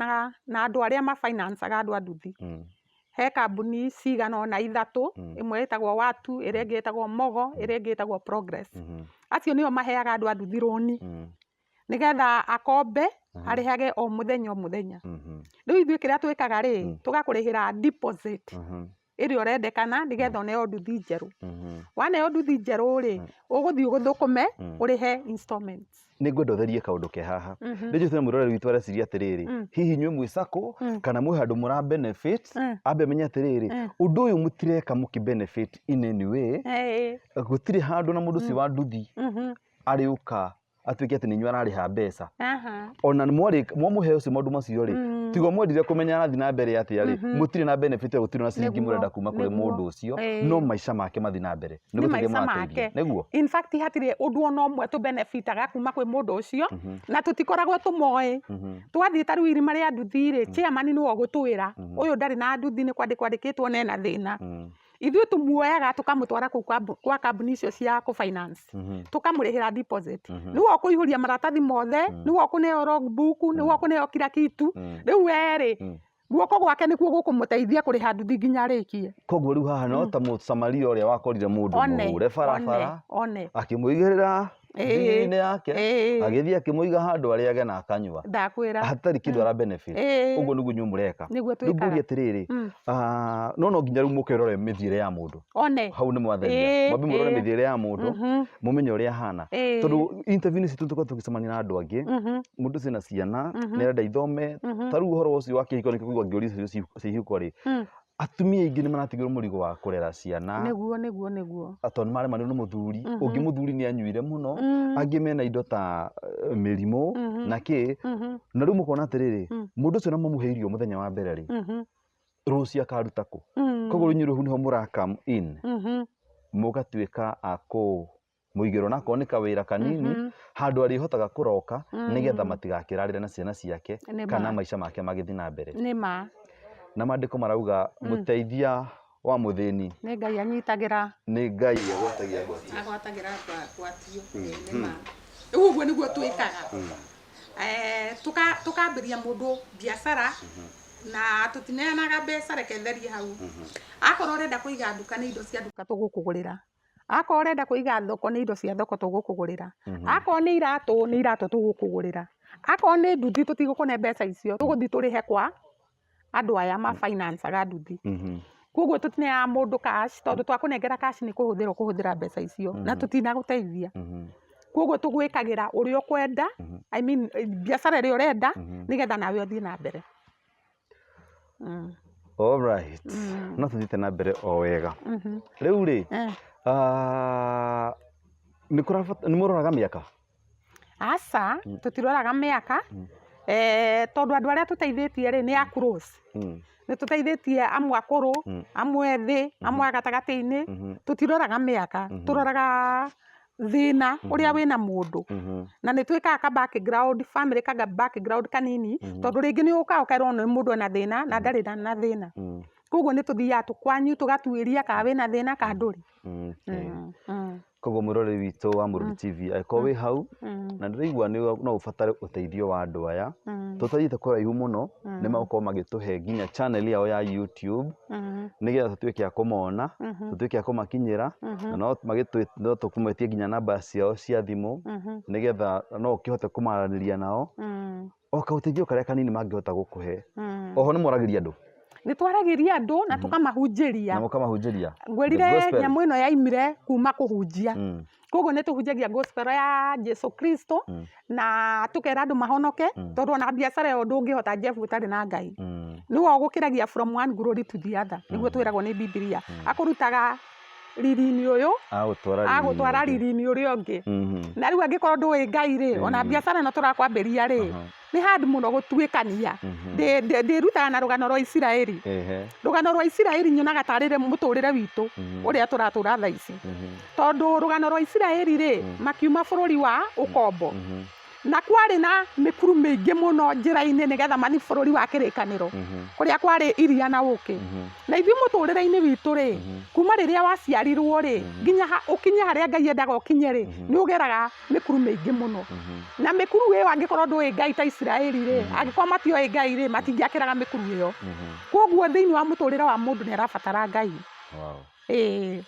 na andũ arĩa mafinancaga andũ a nduthi. He kambuni cigana ũna 3, ĩmwe ĩtagwo Watu, ĩrĩa ĩngĩ ĩtagwo Mogo, ĩrĩa ĩngĩ ĩtagwo Progress. Acio nĩo maheaga andũ a nduthi rũni, nĩgetha akombe, arĩhage o mũthenya o mũthenya. Rĩu ithuĩ kĩrĩa twĩkaga rĩ, tũgakũrĩhĩra deposit ĩrĩa ũrendekana nĩgetha ũneo nduthi njerũ. Waneo nduthi njerũ rĩ, ũgũthiĩ ũgũthũkũme, ũrĩhe installments. Nĩ ngwenda ũtherie kaũndũ ke haha. Nĩ njũĩ mwĩroreri witũ areciria atĩrĩrĩ, hihi inyuĩ mwĩ sacco kana mwĩ handũ mũra benefit, ambe menye atĩrĩrĩ, ũndũ ũyũ mũtireka mũkĩ benefit in any way. Gũtirĩ handũ na mũndũ ũcio wa nduthi arĩũka atuĩke atĩ nĩ inyuĩ ararĩha mbeca. Ona mwamũhe ũcio maũndũ macio rĩ, tiga mwendire kũmenya arathiĩ na mbere atĩa rĩ, mũtirĩ na benefit ĩyo, gũtirĩ na ciringi mũrenda kuma kũrĩ mũndũ ũcio, no maica make mathiĩ na mbere. Nĩ Nĩ gũteithia maica mũrateithia. make. Nĩguo? In fact, hatirĩ ũndũ ona ũmwe tũbenefitaga kuma kwĩ mũndũ ũcio, na tũtikoragwo tũmoĩ. Twathiĩ ta rĩu irima rĩa nduthi rĩ, chairman nĩwe ũgũtwĩra, ũyũ ndarĩ na nduthi, nĩ kwandĩkwo andĩkĩtwo na ena thĩna. Ithuĩ tũmuoyaga tũkamũtwara kũu kwa kambuni icio cia kũ-finance. Tũkamũrĩhĩra deposit. Nĩwe ũkũihũria maratathi mothe, nĩwe ũkũneo logbook, nĩwe ũkũneo kila kitu. Rĩu we rĩ, guoko gwake nĩkuo gũkũmũteithia kũrĩha nduthi nginya arĩkie. Koguo rĩu haha no ta Mũsamaria ũrĩa wakorire mũndũ mũhũre barabara, One. akĩmũigĩrĩra ndigiri-inĩ yake, agĩthiĩ akĩmũiga handũ arĩage na akanyua. Ndakwĩra. Hatarĩ kĩndũ ara benefit. Ũguo nĩguo inyuĩ mũreka. Nĩguo Rĩu ngũrie twĩkaga. atĩrĩrĩ, no nginya rĩu mũke ũrore mĩthiĩre ya mũndũ. One. Hau nĩ mwatheria. Mwambe mũrore mĩthiĩre ya mũndũ, mũmenye ũrĩa ahana. Tondũ interview-inĩ citũ tũkoragwo tũgĩcemania na andũ angĩ, mũndũ ũcio ena ciana, nĩ arenda ithome, ta rĩu ũhoro ũcio wa kĩhiko nĩkĩo kũigua ngĩũria ciũria cia ihiko rĩ, atumia aingĩ nĩ maratigĩrwo mũrigo wa kũrera ciana. Nĩguo, nĩguo, nĩguo. Tondũ nĩ maremanĩrwo nĩ mũthuri, ũngĩ mũthuri nĩ anyuire mũno, angĩ mena indo ta mĩrimũ na kĩ. Na rĩu mũkona atĩrĩrĩ, mũndũ ũcio na mũmũhe irio mũthenya wa mbere rĩ, Rũciũ akaruta kũ? Koguo inyuĩ rĩu nĩho mũra come in, mũgatuĩka a kũmũigĩra onakorwo nĩ kawĩra kanini, handũ arĩhotaga kũroka, nĩgetha matigakĩrarĩre na ciana ciake Nĩ kana ma. maica make magĩthiĩ na mbere. Nĩ ma. Na maandĩko marauga mũteithia wa mũthĩni Nĩ Ngai anyitagĩra. Nĩ Ngai agwatagia ngwatio. Agwatagĩra ngwatio. Nĩ ma. Rĩu ũguo nĩguo twĩkaga. Tũkambĩria mũndũ biacara na tũtineanaga mbeca, reke therie hau. Akorwo ũrenda kũiga nduka, nĩ indo cia nduka tũgũkũgũrĩra. Akorwo ũrenda kũiga thoko, nĩ indo cia thoko tũgũkũgũrĩra. Akorwo nĩ iratũ, nĩ iratũ tũgũkũgũrĩra. Akorwo nĩ nduthi, tũtigũkũne mbeca icio, tũgũthiĩ tũrĩhe kwa andũ aya ma financaga nduthi. Koguo tũtineaga mũndũ cash, tondũ twakũnengera cash nĩ kũhũthĩra ũkũhũthĩra mbeca icio na tũtinagũteithia. Koguo tũgwĩkagĩra ũrĩa ũkwenda, I mean biacara ĩrĩa ũrenda, nĩgetha nawe ũthiĩ na mbere. Alright. No tũthiĩte na mbere o wega. Rĩu rĩ, nĩ nĩ mũroraga mĩaka? Aca, tũtiroraga mĩaka, tondũ andũ arĩa tũteithĩtie rĩ nĩ a close. Nĩ tũteithĩtie amwe akũrũ, amwe ethĩ, amwe a gatagatĩ-inĩ. Tũtiroraga mĩaka, tũroraga thĩna ũrĩa wĩna mũndũ. Na nĩ twĩkaga ka background, family ka background kanini, tondũ rĩngĩ nĩ ũkaga ũkerwo nĩ mũndũ ena thĩna na ndarĩ na thĩna. Koguo nĩ tũthiaga kwanyu tũgatuĩria kana wĩna thĩna kana ndũrĩ. Koguo mwĩroreri witũ wa Mũrũri TV, angĩkorwo wĩ hau na ndĩraigua no ũbatare ũteithio wa andũ aya, tũtathiĩte kũraihu mũno, nĩ megũkorwo magĩtũhe nginya channel yao ya YouTube, nĩgetha tũtuĩke a kũmona, tũtuĩke a kũmakinyĩra, na no tũkũmetie nginya namba ciao cia thimũ, nĩgetha no ũkĩhote kũmaranĩria nao, o kaũteithio karĩa kanini mangĩhota gũkũhe. Oho nĩ mwaragĩria andũ? Nĩ twaragĩria andũ na tũkamahunjĩria. Na mũkamahunjĩria. The Ngwĩrire gospel. Nyamũ ĩno yaimire kuma kũhunjia. Koguo nĩ tũhunjagia gospel ya Jesu Kristo na tũkera andũ mahonoke, tondũ ona biacara ĩyo ndũngĩhota, Jeff, ũtarĩ na Ngai. Nĩwe ũgũkĩragia from one glory to the other, nĩguo twĩragwo nĩ Bibilia. Akũrutaga riri-inĩ ũyũ, Agũtwara riri-inĩ agũtwara ũngĩ. Riri-inĩ ũrĩa ũngĩ. Na rĩu angĩkorwo ndũĩ Ngai rĩ, ona biacara ĩno tũrakwambĩria rĩ, nĩ hard mũno gũtuĩkania. Ndĩrutaga na rũgano rwa Isiraeli. Rũgano rwa Isiraeli nyonaga tarĩ mũtũrĩre witũ ũrĩa tũratũra thaa ici, tondũ rũgano rwa Isiraeli rĩ, makiuma bũrũri wa ũkombo na kwarĩ na mĩkuru mĩingĩ mũno njĩra-inĩ nĩgetha mathiĩ bũrũri wa kĩrĩkanĩro, kũrĩa kwarĩ iria na ũkĩ. Na ithuĩ mũtũrĩre-inĩ witũ rĩ, kuma rĩrĩa waciarirwo rĩ nginya ũkinye harĩa Ngai endaga ũkinye rĩ, nĩ ũgeraga mĩkuru mĩingĩ mũno. Na mĩkuru ĩyo, angĩkorwo ndũĩ Ngai ta Isiraeli rĩ, angĩkorwo matioĩ Ngai rĩ, matingĩakĩraga mĩkuru ĩyo. Koguo thĩinĩ wa mũtũrĩre wa mũndũ nĩ arabatara Ngai. Ĩĩ.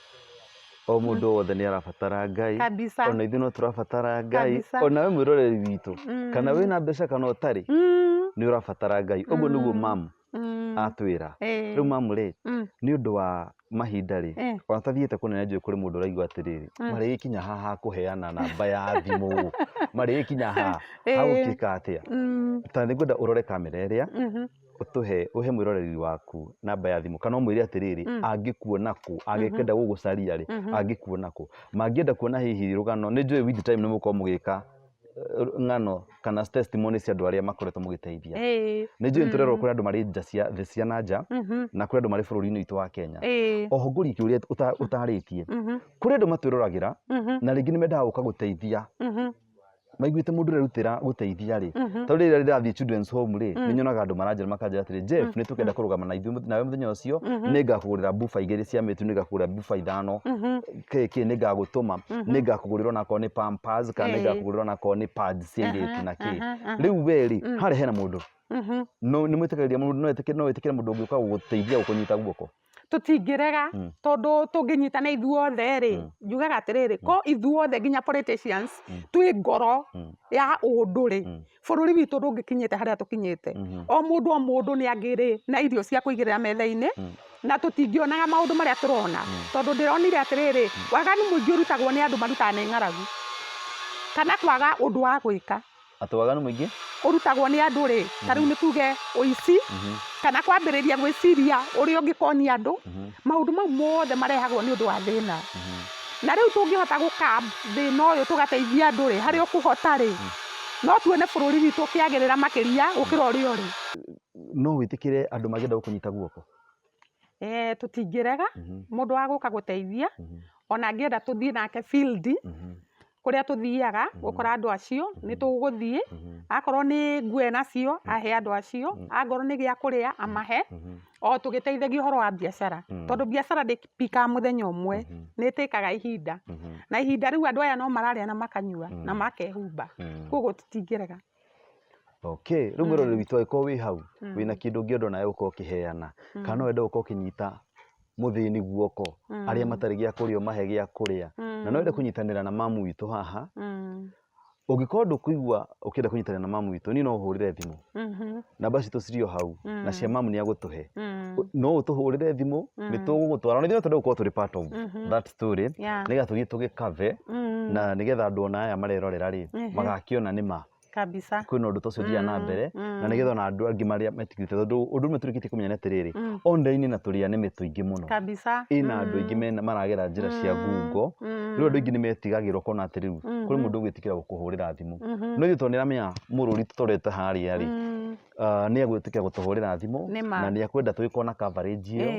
O mũndũ wothe nĩ arabatara Ngai. Kabisa. Ona ithuĩ no tũrabatara Ngai. Kabisa. Ona we mwĩroreri witũ, kana wĩna mbeca kana ũtarĩ, nĩ ũrabatara Ngai. Ũguo nĩguo mamu atwĩra. Rĩu mamu rĩ, nĩ ũndũ wa mahinda rĩ, ona tathiĩte kũnene, njũĩ kũrĩ mũndũ ũraigua atĩrĩrĩ, marĩgĩkinya haha kũheana namba ya thimũ, marĩgĩkinya haha hagũgĩka atĩa? Ta nĩngwenda ũrore kamera ĩrĩa, ũtũhe, ũhe mwĩroreri waku namba ya thimũ, kana ũmwĩre atĩrĩrĩ, angĩkuona kũ, angĩkenda gũgũcaria rĩ, angĩkuona kũ, mangĩenda kuona hihi rũgano. Nĩ njũĩ with time nĩ mũgũkorwo mũgĩka ng'ano kana testimony cia andũ arĩa makoretwo mũgĩteithia. Nĩ njũĩ nĩ tũrerwo kũrĩ andũ marĩ nja cia thĩ cia na nja, na kũrĩ andũ marĩ bũrũri-inĩ witũ wa Kenya. Oho ngũrie kĩũria ũtarĩtie. Kũrĩ andũ matwĩroragĩra na rĩngĩ nĩ mendaga gũka gũteithia, maiguĩte mũndũ ũrerutĩra gũteithia rĩ, tondũ rĩrĩa rĩrathiĩ children's home rĩ, nĩ nyonaga andũ maranjĩra makanjĩra atĩrĩ, "Jeff, nĩ tũkenda kũrũgama na ithuĩ nawe mũthenya ũcio, nĩ ngakũgũrĩra buba 2 cia mĩtu, nĩ ngakũgũrĩra buba 5, kĩ kĩ, nĩ ngagũtũma, nĩ ngakũgũrĩra onakorwo nĩ pampers, kana nĩ ngakũgũrĩra onakorwo nĩ pads cia airĩtu na kĩ." Rĩu we rĩ, harĩa hena mũndũ, no nĩ mwĩtĩkagĩria mũndũ, no wĩtĩkĩre mũndũ ũngĩũka gũgũteithia gũkũnyita guoko? Tũtingĩrega, tondũ tũngĩnyitana ithuothe rĩ, njugaga atĩrĩrĩ, ko ithuothe nginya politicians twĩ ngoro ya ũndũ rĩ, bũrũri witũ ndũngĩkinyĩte harĩa tũkinyĩte. O mũndũ o mũndũ nĩ angĩrĩ na irio cia kũigĩrĩra metha-inĩ, na tũtingĩonaga maũndũ marĩa tũrona, tondũ ndĩronire atĩrĩrĩ, waganu mũingĩ ũrutagwo nĩ andũ marutaga nĩ ng'aragu kana kwaga ũndũ wa gwĩka. Atĩ waganu mũingĩ ũrutagwo nĩ andũ rĩ, ta rĩu nĩ tuge ũici, kana kwambĩrĩria gwĩciria ũrĩa ũngĩkonia andũ. Maũndũ mau mothe marehagwo nĩ ũndũ wa thĩna. Na rĩu tũngĩhota gũka thĩna ũyũ, tũgateithia andũ rĩ, harĩa ũkũhota rĩ, no tuone bũrũri witũ ũkĩagĩrĩra makĩria gũkĩra ũrĩa ũrĩ. No wĩtĩkĩre andũ mangĩenda gũkũnyita guoko? Tũtingĩrega mũndũ wa gũka gũteithia, ona angĩenda tũthiĩ nake field kũrĩa tũthiaga gũkora andũ acio, nĩ tũgũthiĩ. Akorwo nĩ nguo enacio ahe andũ acio, angorwo nĩ gĩa kũrĩa amahe, o tũgĩteithagia ũhoro wa biacara, tondũ biacara ndĩpikaga mũthenya ũmwe, nĩ ĩtĩkaga ihinda, na ihinda rĩu andũ aya no mararĩa na makanyua na makehumba, koguo tũtingĩrega. Okay, rĩu mwĩroreri witũ, angĩkorwo wĩ hau wĩna kĩndũ ũngĩenda onawe gũkorwo ũkĩheana, kana no wende gũkorwo ũkĩnyita mũthĩni guoko, arĩa matarĩ gĩa kũrĩa ũmahe gĩa kũrĩa, na no wende kũnyitanĩra na mamu witũ haha, ũngĩkorwo ndũkũigua ũkĩenda kũnyitanĩra na mamu witũ, niĩ no ũhũrĩre thimũ. Namba citũ cirĩ o hau, na cia mamu nĩ agũtũhe. No ũtũhũrĩre thimũ, nĩ tũgũgũtwara, ona ithuĩ no twende gũkorwo tũrĩ part of that story, nĩgetha tũthiĩ tũgĩkave, na nĩgetha andũ ona aya marerorera rĩ, magakĩona nĩ ma kwĩna ũndũ ta ũcio ũthiaga na mbere, na nĩgetha ona andũ angĩ marĩa metigĩrĩte, tondũ ũndũ ũmwe tũrĩkĩtie kũmenya nĩ atĩrĩrĩ, online na tũrĩ anĩmĩ tũingĩ mũno ĩna andũ aingĩ mena maragera njĩra cia ngungo. Rĩu andũ aingĩ nĩ metigagĩra, ũkona atĩ rĩu kũrĩ mũndũ ũgwĩtĩkĩra gũkũhũrĩra thimũ, no ithuĩ tondũ nĩ aramenya mũrũri tũtorete harĩa rĩ, nĩ egwĩtĩkĩra gũtũhũrĩra thimũ Nĩ ma. na nĩ ekwenda tũgĩkorwo na coverage ĩyo.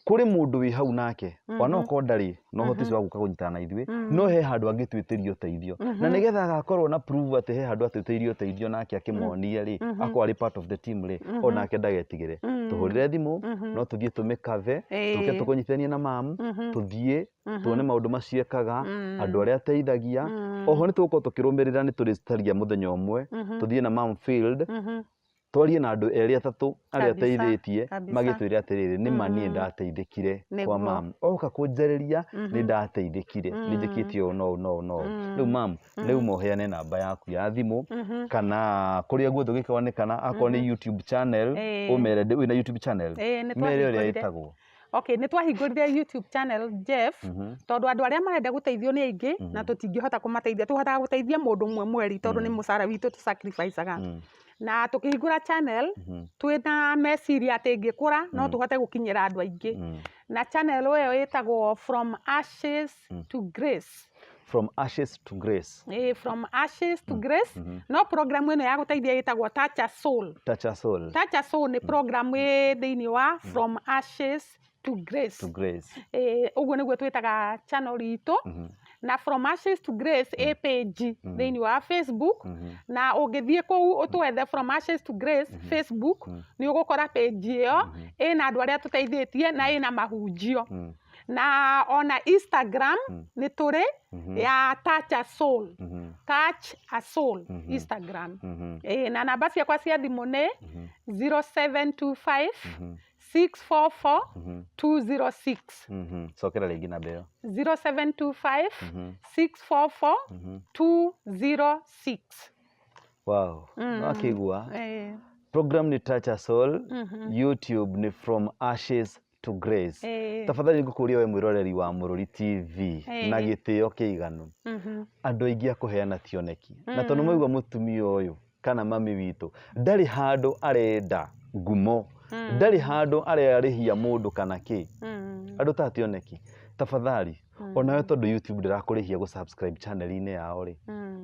Kũrĩ mũndũ wĩ hau nake ona okorwo ndarĩ na ũhoti ũcio wa gũka kũnyitana na ithuĩ, no he handũ angĩtwĩtĩria ũteithio, na nĩgetha agakorwo na proof atĩ he handũ atwĩtĩirie ũteithio nake akĩmonie rĩ, akorwo arĩ part of the team rĩ, onake ndagetigĩre, tũhũrĩre thimũ, no tũthiĩ tũmĩkave, tũke tũkũnyitithanie na mamu, tũthiĩ tuone maũndũ macio ekaga, andũ arĩa ateithagia. Oho nĩ tũgũkorwo tũkĩrũmĩrĩra, nĩ tũrĩcaria mũthenya ũmwe tũthiĩ na mam field, twarie na andũ erĩ atatũ arĩa ateithĩtie, magĩtwĩre atĩrĩrĩ, nĩ ma niĩ ndateithĩkire kwa mam, oka kũnjarĩria, nĩ ndateithĩkire, nĩ njĩkĩte ũũ no no no. Rĩu mam, rĩu moheane namba yaku ya thimũ kana kũrĩa guothe ũgĩkonekana, akorwo nĩ YouTube channel, ũmere wĩna YouTube channel, Ĩĩ, nĩ mere ũrĩa twahingũrire. ĩtagwo. Okay, nĩ twahingũrire YouTube channel, Jeff, tondũ andũ arĩa marenda gũteithio nĩ aingĩ na tũtingĩhota kũmateithia. Tũhotaga gũteithia mũndũ ũmwe mweri, tondũ nĩ mũcara witũ tũ-sacrifice-aga. Na tũkĩhingũra channel twĩna meciria atĩ ĩngĩkũra no tũhote gũkinyĩra andũ aingĩ. Na channel ĩyo ĩtagwo From Ashes to Grace. From Ashes to Grace. Ĩĩ, From Ashes to Grace. No program ĩno ya gũteithia ĩtagwo Touch a Soul. Touch a Soul. Touch a Soul nĩ program ĩ thĩinĩ wa From Ashes to Grace. To Grace. Ĩĩ, ũguo nĩguo twĩtaga channel itũ, na From Ashes to Grace ĩ page thĩinĩ wa Facebook, na ũngĩthiĩ kũu ũtwethe From Ashes to Grace Facebook, nĩ ũgũkora page ĩyo ĩna andũ arĩa tũteithĩtie na ĩna mahunjio. Na ona Instagram nĩ tũrĩ ya Touch a Soul, Touch a Soul Instagram. Ĩĩ, na namba ciakwa cia thimũ nĩ 0725 644 206. Cokera rĩngĩ namba ĩyo. 0725 644 206. Wow, wakĩigua, Ĩĩ. program nĩ Touch a Soul, YouTube nĩ From Ashes to Grace. Tafadhali ngũkũria we mwĩroreri wa Mũrũri TV na gĩtĩo kĩiganu, andũ aingĩ a kũheana tioneki, na tondũ mwaigua mũtumia ũyũ kana mami witũ ndarĩ handũ arenda ngumo, ndarĩ handũ ararĩhia mũndũ kana kĩ, andũ ta tioneki, tafadhali onawe, tondũ YouTube ndĩrakũrĩhia gũ subscribe channel-inĩ yao rĩ,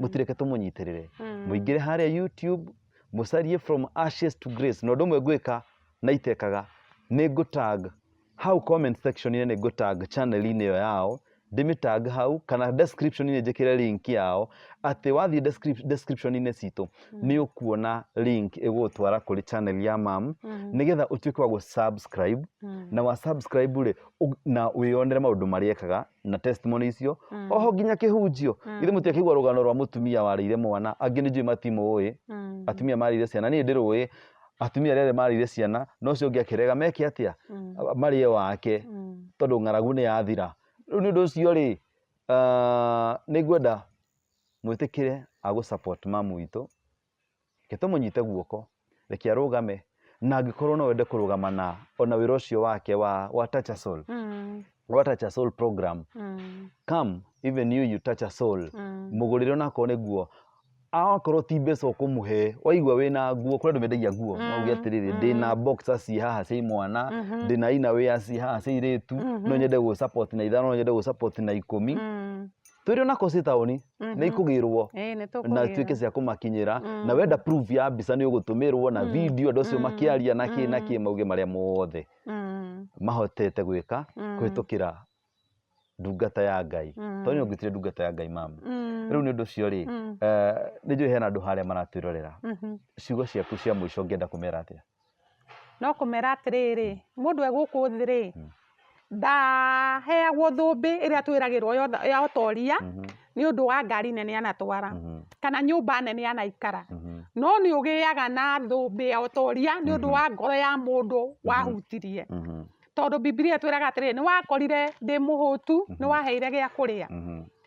mũtireke tũmũnyitĩrĩre, mũingĩre harĩa YouTube, mũcarie From Ashes to Grace. Na ũndũ ũmwe ngwĩka na itekaga, nĩ ngũtag hau comment section-inĩ, nĩ ngũtag channel-inĩ ĩyo yao, ndĩmĩtag hau kana description-inĩ njĩkĩre link yao, atĩ wathiĩ description-inĩ citũ nĩ ũkuona link ĩgũgũtwara kũrĩ channel ya mam, nĩgetha ũtuĩke wa gũ subscribe, na wa subscribe rĩ, na wĩyonere maũndũ marĩa ekaga na testimony icio, oho nginya kĩhunjio. Ithe mũtiakĩigua rũgano rwa mũtumia warĩire mwana? Angĩ nĩ njũĩ matimũĩ. Atumia marĩire ciana, niĩ ndĩrũĩ atumia arĩa marĩire ciana, no ũcio ũngĩ akĩrega meke atĩa, marĩe wake, tondũ ng'aragu nĩ yathira. Rĩu nĩ ũndũ ũcio rĩ, nĩ ngwenda mwĩtĩkĩre agũ support mamu witũ, reke tũmũnyite guoko, reke arũgame. Na angĩkorwo no wende kũrũgama na ona wĩra ũcio wake wa Touch a Soul, wa Touch a Soul program, come, even you touch a soul, mũgũrĩre onakorwo nĩ nguo, akorwo ti mbeca ũkũmũhe, waigua wĩna nguo, kũrĩ andũ mendagia nguo, mauge atĩrĩrĩ, ndĩna boxer ciĩ haha cia imwana, ndĩna innerwear ciĩ haha cia airĩtu, no nyende gũ support na 5, no nyende gũ support na 10, twĩre onako ciĩ taũni nĩ ikũgĩrwo Ĩĩ, nĩ na tũkũgĩra. tuĩke cia kũmakinyĩra. Na wenda proof ya mbica, nĩ ũgũtũmĩrwo na video andũ acio makĩaria na kĩ na kĩ, mauge marĩa mothe. Mahotete gwĩka kũhĩtũkĩra ndungata ya Ngai, tondũ nĩ ũngĩtire ndungata ya Ngai mama. Rĩu nĩ ũndũ ũcio rĩ, nĩ njũĩ hena andũ harĩa maratwĩrorera. Ciugo ciaku cia mũico ũngĩenda kũmera atĩa? No kũmera atĩrĩrĩ, mũndũ e gũkũ thĩ rĩ, ndaheagwo thũmbĩ ĩrĩa twĩragĩrwo ya ũtoria nĩ ũndũ wa ngari nene anatwara kana nyũmba nene anaikara, no nĩ ũgĩaga na thũmbĩ ya ũtoria nĩ ũndũ wa ngoro ya mũndũ wahutirie, tondũ Bibilia ĩtwĩraga atĩrĩrĩ, nĩ wakorire ndĩ mũhũtu, nĩ waheire gĩa kũrĩa.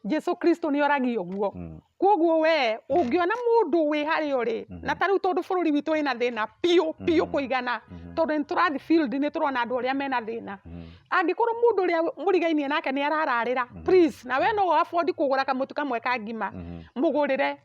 Jesu Kristo nĩ oragia ũguo. Koguo we ũngĩona mũndũ wĩ harĩa ũrĩ, na ta rĩu tondũ bũrũri witũ wĩna thĩna biũ biũ kũigana, tondũ nĩ tũrathiĩ field, nĩ tũrona andũ arĩa mena thĩna, angĩkorwo mũndũ ũrĩa mũrigainie nake nĩ arararĩra, please, na we no afford kũgũra kamũtu kamwe ka ngima, mũgũrĩre,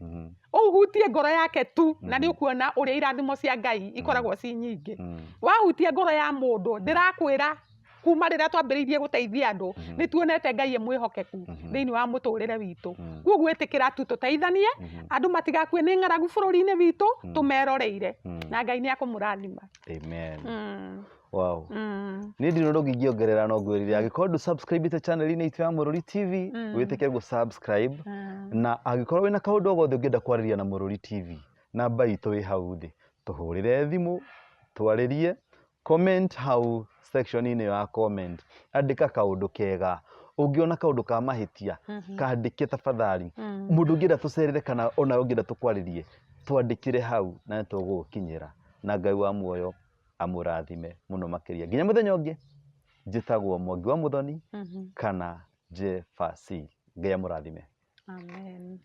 ũhutie ngoro yake tu, na nĩ ũkuona ũrĩa irathimo cia Ngai ikoragwo ci nyingĩ wahutia ngoro ya mũndũ. Ndĩrakwĩra, kuma rĩrĩa twambĩrĩirie gũteithia andũ, nĩ tuonete Ngai e mwĩhokeku thĩinĩ wa mũtũrĩre witũ. Koguo ĩtĩkĩra tu tũteithanie, andũ matigakue nĩ ng'aragu bũrũri-inĩ witũ tũmeroreire, na Ngai nĩ akũmũrathima. Amen. Wow. Niĩ ndirĩ ũndũ ũngĩ ingĩongerera, no ngwĩrire angĩkorwo ndũ subscribe channel-inĩ itũ ya Mũrũri TV, wĩtĩkĩre gũ subscribe, na angĩkorwo wĩna kaũndũ o gothe ũngĩenda kwarĩria na Mũrũri TV, namba itũ ĩ hau thĩ, tũhũrĩre thimũ twarĩrie. Comment hau section-inĩ ya comment, andĩka kaũndũ kega ũngĩona, kaũndũ ka mahĩtia kandĩke tafadhali. Mũndũ ũngĩenda tũcerere kana ona ũngĩenda tũkwarĩrie, twandĩkĩre hau na nĩ tũgũgũkinyĩra, na Ngai wa muoyo amũrathime mũno makĩria. Nginya mũthenya ũngĩ, njĩtagwo Mwangi wa Mũthoni kana Jefasi. Ngai amũrathime. Amen.